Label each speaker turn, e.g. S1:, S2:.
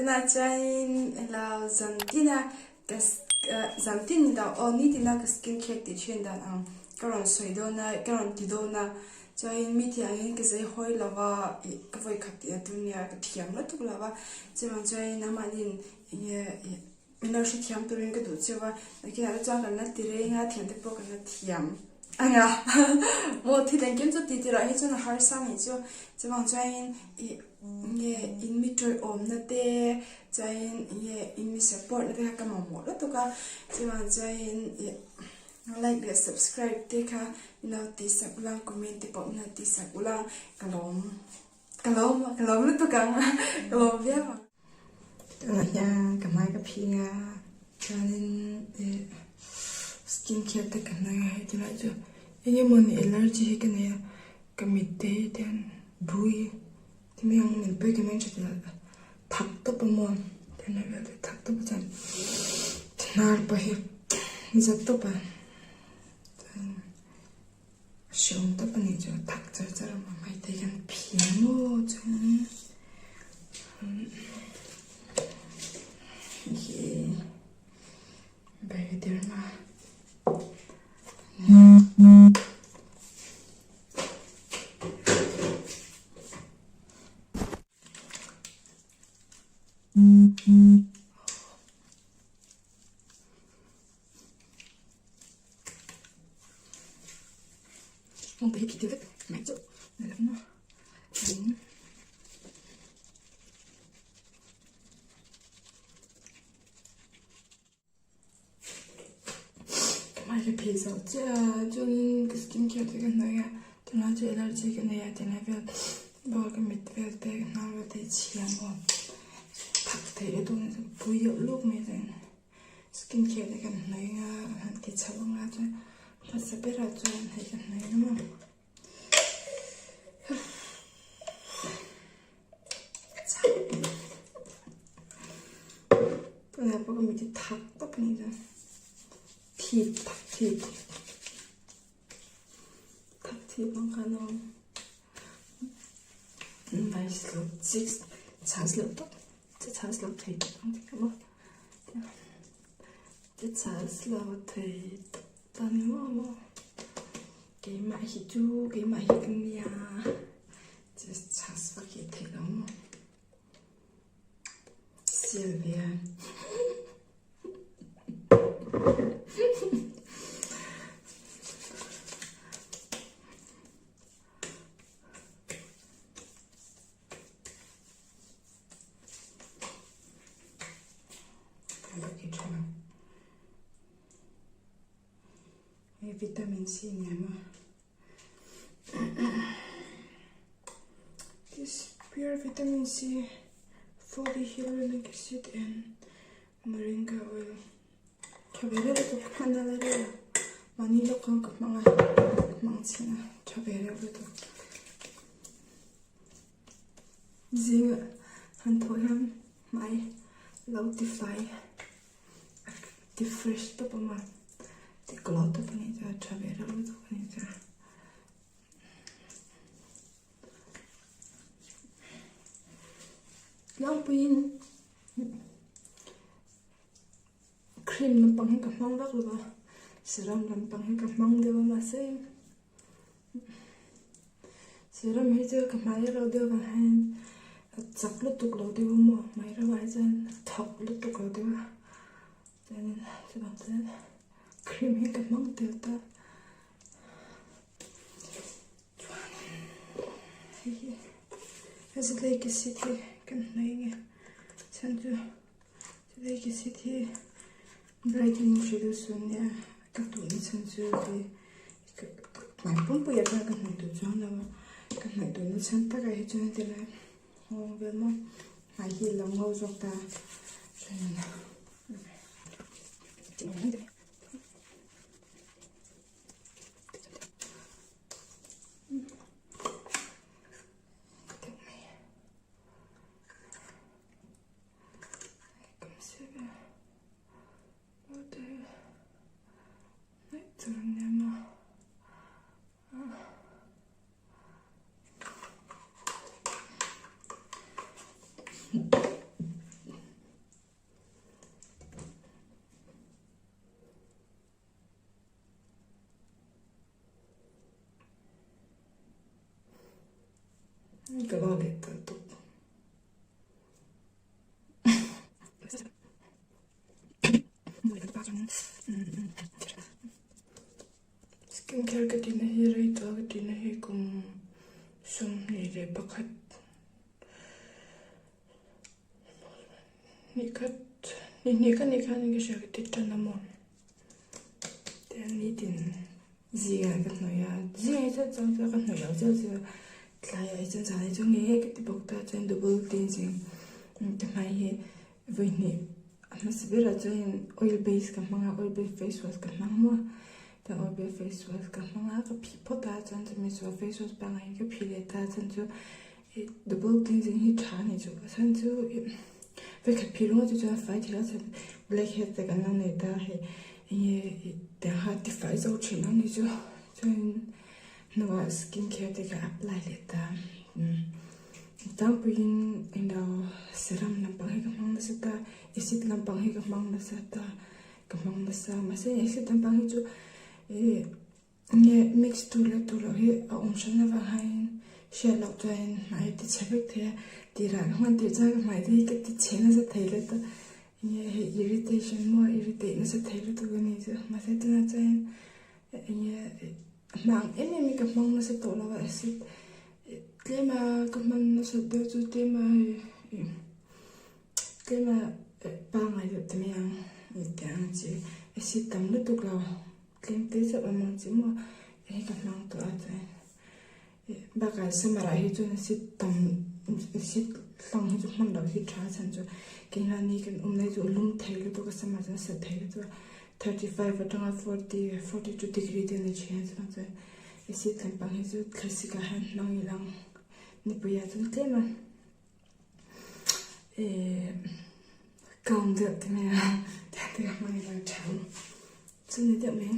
S1: Tunah chuanin elo zantina ka zantin ni lo aw nitina ka skin care tih thin dan ang ka rawn sawi dawn a ka rawn ti dawn a chuanin mi thiangin ka zei hawi lo va ih ka vawikhat tih na tur nia ka thiam lutuk lo va chuvang chuanin nangmahniin enge ih Min lo hrethiam turin ka duh cheu a, nakinah te chuan kan la ti reng a, thiante pawh kan la thiam a nia. Maw thil engkim chu ti tirah hi chuan a harsa anih chu. Chuvang chuanin ih nge in mi tawiawmna te chuanin nge in mi support na te kha ka mamawh lutuk a, chuvang chuanin ih like leh subscribe te kha min lo tih sak ula, comment te pawh min lo tih sak ula ka lawm ka lawm ka lawm lutuk ang ka lawm viau ang. Tunah hian ka hmai ka phing a chuanin ih skin care te ka hnawih a hei tilai chu eng emawni allergy hi ka nei a ka mit te hi tian bui ti mai ang min pui ka meng tha tih loh thak tawp a maw tian a vel te thak tawp a chuan hnar pawh hi za tawp a chuan Hreawm tawp a nih chu thak char char a awm hei te hian phian maw chuan hi Bioderma Mawng te hi khi vek mai chu ni lo maw tin ka hmai ka phih zo chiah a chuanin ka skin care te ka hnawih a tunlai chu allergy ka nei a tinglai vel bawk ka mit vel te ka hnar vel te hi chhia maw thak theih lutuk a ni pui deuh luk mai chuan. Skin care te kan hnawih a an han ti chho ang a chuan hmasa berah chuan hei ka hnawih ang a tunah pawh ka mit hi thak tawp a ni chuan thip thak thip thak thip ang khan a awm chhas loh tawp. Chhas lo thei tak ang tih ka maw chhas lo thei tak ta ni maw maw keimah hi chu keimah hi ka nia chhas vak hi theih lo maw sial ve a. Hei vitamin C ni ang a this pure vitamin C 40 hyaluronic acid and moringa oil tha ve reuh lutuk hman a la reuh a mahni lawk khan ka hmang a ka hmang chhin a tha ve reuh lutuk. Zing han thawh hian hmai lo ti fai ti fresh tawp ang a ti glow tawp a nih chuan tha ve reuh lutuk a nih chuan tlangpuiin cream lampang hi ka hmang vak lo va serum lampang hi ka hmang deuh a mahse. Serum hi chu ka hmai ro deuh vang hian a chak lutuk lo deuh a maw hmai ro ah hi chuan a thawk lutuk lo deuh a chuanin chuvang chuan cream hi ka hmang tel ta chuanin hei hi azelaic acid hi kan hnawih nge chhan chu azelaic acid hi brightening reduce ania ka duhna chhan chu hei. Hmai pumpui ah chuan ka hnawih duh chuang lo a ka hnawih duhna chhan takah hi chuan heti lai nghawng vel maw hmai hi a lo ngo zawk ta chuanin Ka la leh ta tawp. Skin care ka tihna hi rei tawh a ka tihna hi kum 21 Nikhat ni hnih ka nih khan ka hria ka ti tan a maw tiang nitin zingah ka hnawih a zingah hi chuan chang chuan ka hnawih loh chiah chiah a tlaiah hi chuan zanah hi chuan ngei ngei ka ti bawk ta chuan double cleansing ka hmai hi vawi hnih a hmasa berah chuan oil base ka hmang a oil base face wash ka hmang maw chuan oil base face wash ka hmang a ka phih phawt a chuan chumi zawh face wash pangngai ka phih leh ta chuan chu. Double cleansing hi tha a ni chu a chhan chu ih vekhat phih ringawt chu chuan fai thei lo chhan black head te kan lo nei ta hei enge ih tiang kha ti fai zo thin ang ni chu chuan hnuah skin care te ka apply leh ta umm tlangpuiin englo serum lampang hi ka hmang nasa ta acid lampang hi ka hmang nasa ta ka hmang nasa mahse acid lampang hi chu ih. Nge mix tur leh tur loh hi a awm hran avang hian hriat loh chuan hmai ti chhe vek thei a, tirah ka hman tirh chuan ka hmai te hi ka ti chhe nasa thei lutuk a, enge hei irritation maw irritate nasa thei lutuk a ni chu mahse tunah chuan enge hma ang em em hi ka hmang nasa tawh lo a acid tlem a ka hman nasat deuh chu tlem a hei tlem a pangngai deuh ta mai ang tih ang chi acid tam lutuk lo. Tlem te chauh awm ang che maw hei ka hmang tawh a chuan bakah summer ah hi chuan acid tam acid hlang hi chu hman loh hi tha a chhan chu keimahni kan awm lai chu a lum thei lutuk a summer chuan a sat thei lutuk a 35 atanga 40 42 degree te a ni thin a chuvang chuan acid lampang hi chu thlasik ah hian hmang ila ang nipui ah chuan tlem a. Ehh calm deuh te mai a tiang te ka hmang ila tha ang chu ni deuh mai.